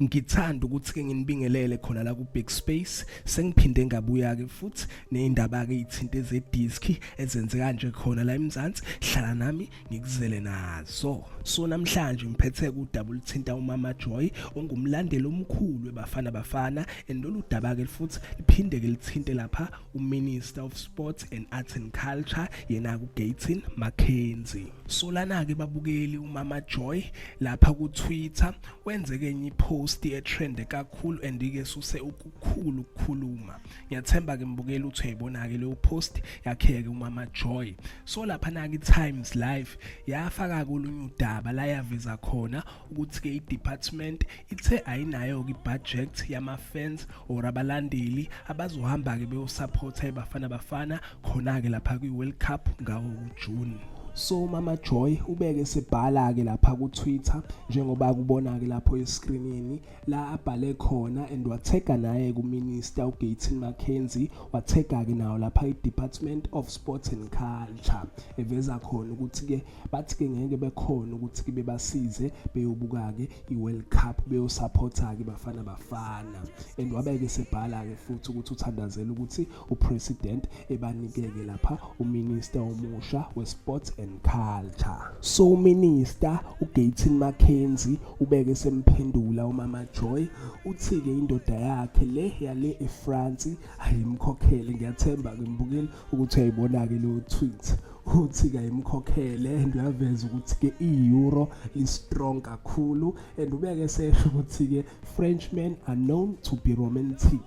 Ngithanda ukuthi ke nginibingelele khona la ku Big Space. Sengiphinde ngabuya ke futhi nezindaba ke izithinto zediski ezenzeka nje khona la eMzansi. Hlala nami ngikuzele nazo. So namhlanje ngiphethe udaba oluthinta uMama Joy ongumlandeli omkhulu weBafana Bafana, and lolu daba ke futhi liphinde ke lithinte lapha uMinister of Sports and Arts and Culture, yena kuGayton McKenzie. So lana ke babukeli, uMama Joy lapha ku Twitter wenzeke enye ipost etrend kakhulu and ke suse ukukhulu ukukhuluma. Ngiyathemba ke mbukeli uthi uyayibona ke leyo post yakhe ke uMama Joy. So lapha na ke Times Live yafaka kolunye udaba la yaveza khona ukuthi ke i-department ithe ayinayo ke budget yama fans or abalandeli abazohamba ke beyosupporta iBafana Bafana khona ke lapha kwi World Cup ngawo uJune. So Mama Joy ubeke sebhala ke lapha ku Twitter, njengoba kubona ke lapho escreenini la abhale khona, and wathega naye ku Minister uGayton McKenzie, wathega ke nawo lapha i Department of Sports and Culture, eveza khona ukuthi ke bathi ke ngeke bekhona ukuthi ke bebasize beyobuka ke i-World Cup, beyosupporta ke Bafana Bafana. And wabeke sebhala ke futhi ukuthi uthandazela ukuthi upresident ebanikeke lapha uminister omusha we-sports and culture. So uminister uGayton McKenzie ubeke semphendula uMama Joy, uthi ke indoda yakhe le yale eFrance ayimkhokhele. Ngiyathemba ke mbukeli ukuthi uyayibona ke lo tweet. Uthi kayimkhokhele and uyaveza ukuthi ke i-euro i-strong kakhulu, and ubeke sesho ukuthi ke Frenchmen are known to be romantic.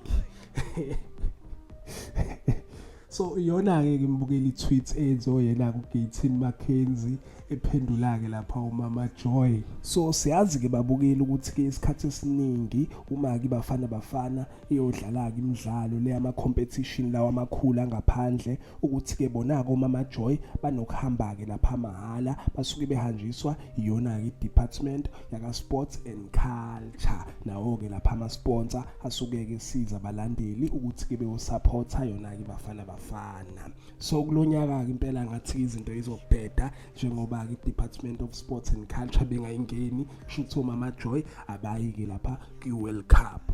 So iyona ke ngimbukela i-tweet enzo yena kuGayton McKenzie ephendula ke lapha uMama Joy. So siyazi ke babukeli ukuthi ke isikhathi esiningi uma ke Bafana Bafana iyodlala ke imidlalo le ama competition lawa amakhulu angaphandle, ukuthi ke bona ko Mama Joy banokuhamba ke lapha mahala, basuke behanjiswa iyona ke department yaka sports and culture, nawo ke lapha ama sponsor asuke ke siza abalandeli ukuthi ke beyosupporta yona ke Bafana Bafana. So kulonyaka ke impela ngathi izinto izobheda, njengoba ke Department of Sports and Culture bengayingeni, shuthi oMama Joy abayi ke lapha kwi World Cup.